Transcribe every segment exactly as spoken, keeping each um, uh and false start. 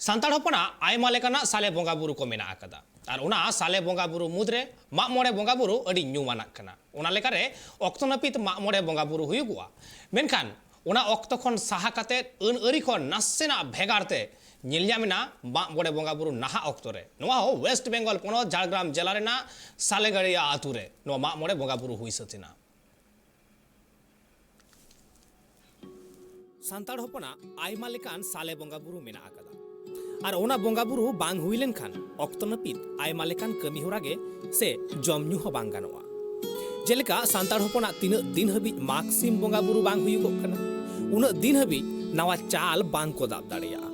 ᱥᱟᱱᱛᱟᱲ ᱦᱚᱯᱚᱱᱟᱜ ᱟᱭᱢᱟ ᱞᱮᱠᱟᱱᱟᱜ ᱥᱟᱞᱮ ᱵᱚᱸᱜᱟ ᱵᱩᱨᱩ ᱠᱚ ᱢᱮᱱᱟᱜ ᱟᱠᱟᱫᱟ᱾ ᱟᱨ ᱚᱱᱟ ᱥᱟᱞᱮ ᱵᱚᱸᱜᱟ ᱵᱩᱨᱩ ᱢᱩᱫᱽᱨᱮ ᱢᱟᱜ ᱢᱚᱬᱮ ᱵᱚᱸᱜᱟ ᱵᱩᱨᱩ ᱟᱹᱰᱤ ᱧᱩᱢᱟᱱᱟᱜ ᱠᱟᱱᱟ᱾ ᱚᱱᱟ ᱞᱮᱠᱟᱨᱮ ᱚᱠᱛᱚ ᱱᱟᱹᱯᱤᱛ ᱢᱟᱜ ᱢᱚᱬᱮ ᱵᱚᱸᱜᱟ ᱵᱩᱨᱩ ᱦᱩᱭᱩᱜᱚᱜᱼᱟ᱾ ᱢᱮᱱᱠᱷᱟᱱ ᱚᱱᱟ ᱚᱠᱛᱚ ᱠᱷᱚᱱ ᱥᱟᱦᱟ ᱠᱟᱛᱮ ᱟᱹᱱ ᱟᱹᱨᱤ ᱠᱷᱚᱱ ᱱᱟᱥᱮᱱᱟᱜ ᱵᱷᱮᱜᱟᱨ ᱛᱮ ᱧᱮᱞ ᱧᱟᱢ ᱮᱱᱟ ᱢᱟᱜ ᱢᱚᱬᱮ ᱵᱚᱸᱜᱟ ᱵᱩᱨᱩ ᱱᱟᱦᱟᱜ ᱚᱠᱛᱚ ᱨᱮ᱾ ᱱᱚᱣᱟ ᱦᱚᱸ ᱳᱭᱮᱥᱴ ᱵᱮᱝᱜᱚᱞ ᱯᱚᱱᱚᱛ ᱡᱷᱟᱲᱜᱨᱟᱢ ᱡᱮᱞᱟ ᱨᱮᱱᱟᱜ ᱥᱟᱞᱮᱜᱟᱲᱤᱭᱟ ᱟᱛᱩ ᱨᱮ ᱱᱚᱣᱟ ᱢᱟᱜ ᱢᱚᱬᱮ ᱵᱚᱸᱜᱟ ᱵᱩᱨᱩ ᱦᱩᱭ ᱥᱟᱹᱛ ᱮᱱᱟ᱾ ᱥᱟᱱᱛᱟᱲ ᱦᱚᱯᱚᱱᱟᱜ ᱟᱭᱢᱟ ᱞᱮᱠᱟᱱ ᱥᱟᱞᱮ ᱵᱚᱸᱜᱟ ᱵᱩᱨᱩ ᱢᱮᱱᱟᱜ ᱟᱠᱟᱫᱟ᱾ ᱟᱨ ᱚᱱᱟ ᱵᱚᱸᱜᱟ ᱵᱩᱨᱩ ᱵᱟᱝ ᱦᱩᱭ ᱞᱮᱱᱠᱷᱟᱱ ᱚᱠᱛᱚ ᱱᱟᱹᱯᱤᱛ ᱟᱭᱢᱟ ᱞᱮᱠᱟᱱ ᱠᱟᱹᱢᱤ ᱦᱚᱨᱟ ᱜᱮ ᱥᱮ ᱡᱚᱢ ᱧᱩ ᱦᱚᱸ ᱵᱟᱝ ᱜᱟᱱᱚᱜᱼᱟ᱾ ᱡᱮᱞᱮᱠᱟ ᱥᱟᱱᱛᱟᱲ ᱦᱚᱯᱚᱱᱟᱜ ᱛᱤᱱᱟᱹᱜ ᱫᱤᱱ ᱦᱟᱹᱵᱤᱡ ᱢᱟᱜᱽ ᱥᱤᱢ ᱵᱚᱸᱜᱟ ᱵᱩᱨᱩ ᱵᱟᱝ ᱦᱩᱭᱩᱜᱚᱜ ᱠᱟᱱᱟ, ᱩᱱᱟᱹᱜ ᱫᱤᱱ ᱦᱟᱹᱵᱤᱡ ᱱᱟᱣᱟ ᱪᱟᱞ ᱵᱟᱝ ᱠᱚ ᱫᱟᱵ ᱫᱟᱲᱮᱭᱟᱜᱼᱟ᱾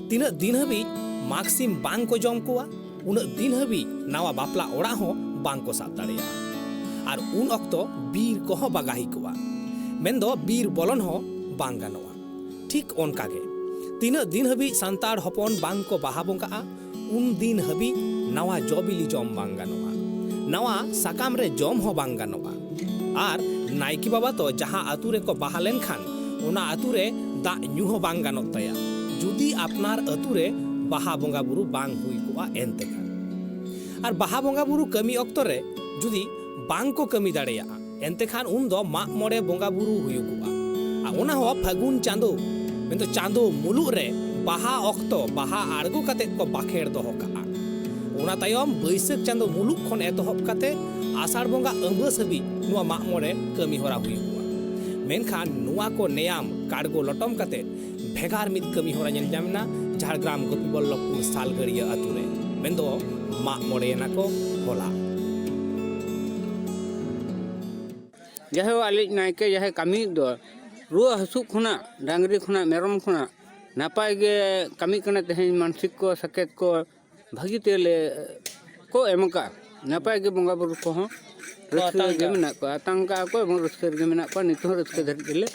ᱛᱤᱱᱟᱹᱜ ᱫᱤᱱ ᱦᱟᱹᱵᱤᱡ ᱢᱟᱜᱽ ᱥᱤᱢ ᱵᱟᱝ ᱠᱚ ᱡᱚᱢ ᱠᱚᱣᱟ, ᱩᱱᱟᱹᱜ ᱫᱤᱱ ᱦᱟᱹᱵᱤᱡ ᱱᱟᱣᱟ ᱵᱟᱯᱞᱟ ᱚᱲᱟᱜ ᱦᱚᱸ ᱵᱟᱝ ᱠᱚ ᱥᱟᱵ ᱫᱟᱲᱮᱭᱟᱜᱼᱟ᱾ ᱟᱨ ᱩᱱ ᱚᱠᱛᱚ ᱵᱤᱨ ᱠᱚᱦᱚᱸ ᱵᱟᱜᱟᱦᱤ ᱠᱚᱜᱼᱟ, ᱢᱮᱱᱫᱚ ᱵᱤᱨ ᱵᱚᱞᱚᱱ ᱦᱚᱸ ᱵᱟᱝ ᱜᱟᱱᱚᱜᱼᱟ᱾ ᱴᱷᱤᱠ ᱚᱱᱠᱟ ᱜᱮ, ᱛᱤᱱᱟᱹᱜ ᱫᱤᱱ ᱦᱟᱹᱵᱤᱡ ᱥᱟᱱᱛᱟᱲ ᱦᱚᱯᱚᱱ ᱵᱟᱝ ᱠᱚ ᱵᱟᱦᱟ ᱵᱚᱸᱜᱟᱜᱼᱟ, ᱩᱱ ᱫᱤᱱ ᱦᱟᱹᱵᱤᱡ ᱱᱟᱣᱟ ᱡᱚ ᱵᱤᱞᱤ ᱡᱚᱢ ᱵᱟᱝ ᱜᱟᱱᱚᱜᱼᱟ, ᱱᱟᱣᱟ ᱥᱟᱠᱟᱢ ᱨᱮ ᱡᱚᱢ ᱦᱚᱸ ᱵᱟᱝ ᱜᱟᱱᱚᱜᱼᱟ᱾ ᱟᱨ ᱱᱟᱭᱠᱮ ᱵᱟᱵᱟ ᱫᱚ ᱡᱟᱦᱟᱸ ᱟᱹᱛᱩ ᱨᱮᱠᱚ ᱵᱟᱦᱟ ᱞᱮᱱᱠᱷᱟᱱ, ᱚᱱᱟ ᱟᱹᱛᱩ ᱨᱮ ᱫᱟᱜ ᱧᱩ ᱦᱚᱸ ᱵᱟᱝ ᱜᱟᱱᱚᱜ ᱛᱟᱭᱟ, ᱡᱩᱫᱤ ᱟᱯᱱᱟᱨ ᱟᱹᱛᱩ ᱨᱮ ᱵᱟᱦᱟ ᱵᱚᱸᱜᱟ ᱵᱩᱨᱩ ᱵᱟᱝ ᱦᱩᱭ ᱠᱚᱜᱼᱟ ᱮᱱᱛᱮ ᱠᱷᱟᱱ᱾ ᱟᱨ ᱵᱟᱦᱟ ᱵᱚᱸᱜᱟ ᱵᱩᱨᱩ ᱠᱟᱹᱢᱤ ᱚᱠᱛᱚ ᱨᱮ ᱡᱩᱫᱤ ᱵᱟᱝ ᱠᱚ ᱠᱟᱹᱢᱤ ᱫᱟᱲᱮᱭᱟᱜᱼᱟ, ᱮᱱᱛᱮ ᱠᱷᱟᱱ ᱩᱱ ᱫᱚ ᱢᱟᱜ ᱢᱚᱬᱮ ᱵᱚᱸᱜᱟ ᱵᱩᱨᱩ ᱦᱩᱭᱩᱜᱚᱜᱼᱟ᱾ ᱟᱨ ᱚᱱᱟ ᱦᱚᱸ ᱯᱷᱟᱹᱜᱩᱱ ᱪᱟᱸᱫᱳ, ᱢᱮᱱᱫᱚ ᱪᱟᱸᱫᱳ ᱢᱩᱞᱩᱜ ᱨᱮ ᱵᱟᱦᱟ ᱚᱠᱛᱚ ᱵᱟᱦᱟ ᱟᱬᱜᱚ ᱠᱟᱛᱮ ᱠᱚ ᱵᱟᱠᱷᱮᱲ ᱫᱚᱦᱚ ᱠᱟᱜᱼᱟ᱾ ᱚᱱᱟ ᱛᱟᱭᱚᱢ ᱵᱟᱹᱭᱥᱟᱹᱠᱷ ᱪᱟᱸᱫᱳ ᱢᱩᱞᱩᱜ ᱠᱷᱚᱱ ᱮᱛᱚᱦᱚᱵ ᱠᱟᱛᱮ ᱟᱥᱟᱲ ᱵᱚᱸᱜᱟ ᱟᱹᱢᱵᱟᱹᱥ ᱦᱟᱹᱵᱤᱡ ᱱᱚᱣᱟ ᱢᱟᱜ ᱢᱚᱬᱮ ᱠᱟᱹᱢᱤ ᱦᱚᱨᱟ ᱦᱩᱭᱩᱜᱼᱟ᱾ ᱢᱮᱱᱠᱷᱟᱱ ᱱᱚᱣᱟ ᱠᱚ ᱱᱮᱭᱟᱢ ᱠᱟᱲᱜᱚ ᱞᱚᱴᱚᱢ ᱠᱟᱛᱮ ᱵᱷᱮᱜᱟᱨ ᱢᱤᱫ ᱠᱟᱹᱢᱤ ᱦᱚᱨᱟ ᱧᱮᱞ ᱧᱟᱢ ᱮᱱᱟ ᱡᱷᱟᱲᱜᱨᱟᱢ ᱜᱳᱯᱤᱵᱚᱞᱞᱚᱵᱷᱯᱩᱨ ᱥᱟᱞᱜᱟᱹᱲᱤᱭᱟᱹ ᱟᱛᱳ ᱨᱮ, ᱢᱮᱱᱫᱚ ᱢᱟᱜ ᱢᱚᱬᱮ ᱮᱱᱟ ᱠᱚ ᱦᱚᱞᱟ᱾ ᱡᱟᱭᱦᱳᱠ, ᱟᱞᱮᱭᱤᱡ ᱱᱟᱭᱠᱮ ᱡᱟᱦᱟᱸᱭ ᱠᱟᱹᱢᱤᱭᱮᱫ ᱫᱚ, ᱨᱩᱣᱟᱹ ᱦᱟᱹᱥᱩᱜ ᱠᱷᱚᱱᱟᱜ, ᱰᱟᱝᱨᱤ ᱠᱷᱚᱱᱟᱜ, ᱢᱮᱨᱚᱢ ᱠᱷᱚᱱᱟᱜ ᱱᱟᱯᱟᱭ ᱜᱮ ᱠᱟᱹᱢᱤ ᱠᱟᱱᱟ᱾ ᱛᱮᱦᱮᱧ ᱢᱟᱱᱥᱤᱠ ᱠᱚ, ᱥᱟᱠᱮᱛ ᱠᱚ ᱵᱷᱟᱹᱜᱤ ᱛᱮᱞᱮ ᱠᱚ ᱮᱢ ᱟᱠᱟᱫᱼᱟ᱾ ᱱᱟᱯᱟᱭ ᱜᱮ ᱵᱚᱸᱜᱟ ᱵᱩᱨᱩ ᱠᱚᱦᱚᱸ ᱨᱟᱹᱥᱠᱟᱹ ᱟᱛᱟᱝ ᱜᱮ ᱠᱟᱜᱼᱟ᱾ ᱢᱮᱱᱟᱜ ᱠᱚᱣᱟ, ᱟᱛᱟᱝ ᱠᱟᱜᱼᱟ ᱠᱚ ᱮᱵᱚᱝ ᱨᱟᱹᱥᱠᱟᱹ ᱨᱮᱜᱮ ᱢᱮᱱᱟᱜ ᱠᱚᱣᱟ᱾ ᱱᱤᱛ ᱦᱚᱸ ᱨᱟᱹᱥᱠᱟᱹ ᱫᱷᱟᱹᱨᱤᱡ ᱜᱮᱞᱮ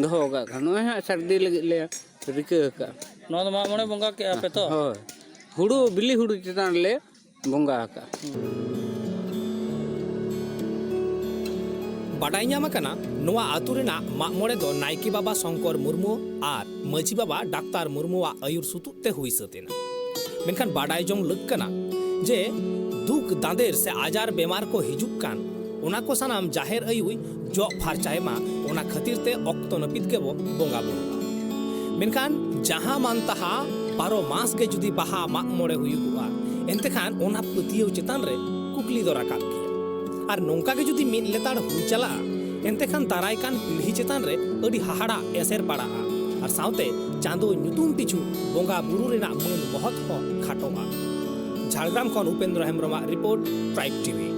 ᱫᱚᱦᱚ ᱟᱠᱟᱫ ᱠᱚᱣᱟ᱾ ᱱᱚᱜᱼᱚᱭ ᱦᱟᱸᱜ ᱥᱟᱹᱨᱫᱤ ᱞᱟᱹᱜᱤᱫ ᱞᱮ ᱨᱤᱠᱟᱹ ᱟᱠᱟᱫᱼᱟ᱾ ᱱᱚᱣᱟ ᱫᱚ ᱢᱟᱜ ᱢᱚᱬᱮ ᱵᱚᱸᱜᱟ ᱠᱮᱜᱼᱟ ᱯᱮ ᱛᱚ? ᱦᱳᱭ, ᱦᱩᱲᱩ, ᱵᱤᱞᱤ ᱦᱩᱲᱩ ᱪᱮᱛᱟᱱ ᱨᱮᱞᱮ ᱵᱚᱸᱜᱟ ᱟᱠᱟᱫᱼᱟ᱾ ᱵᱟᱰᱟᱭ ᱧᱟᱢ ᱟᱠᱟᱱᱟ, ᱱᱚᱣᱟ ᱟᱹᱛᱩ ᱨᱮᱱᱟᱜ ᱢᱟᱜ ᱢᱚᱬᱮ ᱫᱚ ᱱᱟᱭᱠᱮ ᱵᱟᱵᱟ ᱥᱚᱝᱠᱚᱨ ᱢᱩᱨᱢᱩ ᱟᱨ ᱢᱟᱹᱡᱷᱤ ᱵᱟᱵᱟ ᱰᱟᱠᱛᱟᱨ ᱢᱩᱨᱢᱩᱣᱟᱜ ᱟᱹᱭᱩᱨ ᱥᱩᱛᱩᱜ ᱛᱮ ᱦᱩᱭ ᱥᱟᱹᱛ ᱮᱱᱟ᱾ ᱢᱮᱱᱠᱷᱟᱱ ᱵᱟᱰᱟᱭ ᱡᱚᱝ ᱞᱟᱹᱠ ᱠᱟᱱᱟ ᱡᱮ ᱫᱩᱠ ᱫᱟᱸᱫᱮᱨ ᱥᱮ ᱟᱡᱟᱨ ᱵᱮᱢᱟᱨ ᱠᱚ ᱦᱤᱡᱩᱜ ᱠᱟᱱ, ᱚᱱᱟ ᱠᱚ ᱥᱟᱱᱟᱢ ᱡᱟᱦᱮᱨ ᱟᱭᱳᱭ ᱡᱚᱜ ᱯᱷᱟᱨᱪᱟᱭ ᱢᱟ, ᱚᱱᱟ ᱠᱷᱟᱹᱛᱤᱨ ᱛᱮ ᱚᱠᱛᱚ ᱱᱟᱹᱯᱤᱛ ᱜᱮᱵᱚ ᱵᱚᱸᱜᱟ ᱵᱩᱨᱩᱜᱼᱟ᱾ ᱢᱮᱱᱠᱷᱟᱱ ᱡᱟᱦᱟᱸ ᱢᱟᱱ ᱛᱟᱦᱟ ᱵᱟᱨᱚ ᱢᱟᱥ ᱜᱮ ᱡᱩᱫᱤ ᱵᱟᱦᱟ ᱢᱟᱜ ᱢᱚᱬᱮ ᱦᱩᱭᱩᱜᱼᱟ, ᱮᱱᱛᱮ ᱠᱷᱟᱱ ᱚᱱᱟ ᱯᱟᱹᱛᱭᱟᱹᱣ ᱪᱮᱛᱟᱱ ᱨᱮ ᱠᱩᱠᱞᱤ ᱫᱚ ᱨᱟᱠᱟᱵ ᱜᱮᱭᱟ᱾ ᱟᱨ ᱱᱚᱝᱠᱟ ᱜᱮ ᱡᱩᱫᱤ ᱢᱤᱫ ᱞᱮᱛᱟᱲ ᱦᱩᱭ ᱪᱟᱞᱟᱜᱼᱟ, ᱮᱱᱛᱮ ᱠᱷᱟᱱ ᱫᱟᱨᱟᱭ ᱠᱟᱱ ᱯᱤᱲᱦᱤ ᱪᱮᱛᱟᱱ ᱨᱮ ᱟᱹᱰᱤ ᱦᱟᱦᱟᱲᱟ ᱮᱥᱮᱨ ᱯᱟᱲᱟᱜᱼᱟ ᱟᱨ ᱥᱟᱶᱛᱮ ᱪᱟᱸᱫᱳ ᱧᱩᱛᱩᱢ ᱯᱤᱪᱷᱩ ᱵᱚᱸᱜᱟ ᱵᱩᱨᱩ ᱨᱮᱱᱟᱜ ᱢᱟᱹᱱ ᱢᱚᱦᱚᱛ ᱦᱚᱸ ᱠᱷᱟᱴᱚᱜᱼᱟ᱾ ᱡᱷᱟᱲᱜᱨᱟᱢ ᱠᱷᱚᱱ ᱩᱯᱮᱱᱫᱨᱚ ᱦᱮᱢᱵᱨᱚᱢᱟᱜ ᱨᱤᱯᱳᱨᱴ, ᱴᱨᱟᱭᱤᱵᱽ ᱴᱤᱵᱷᱤ᱾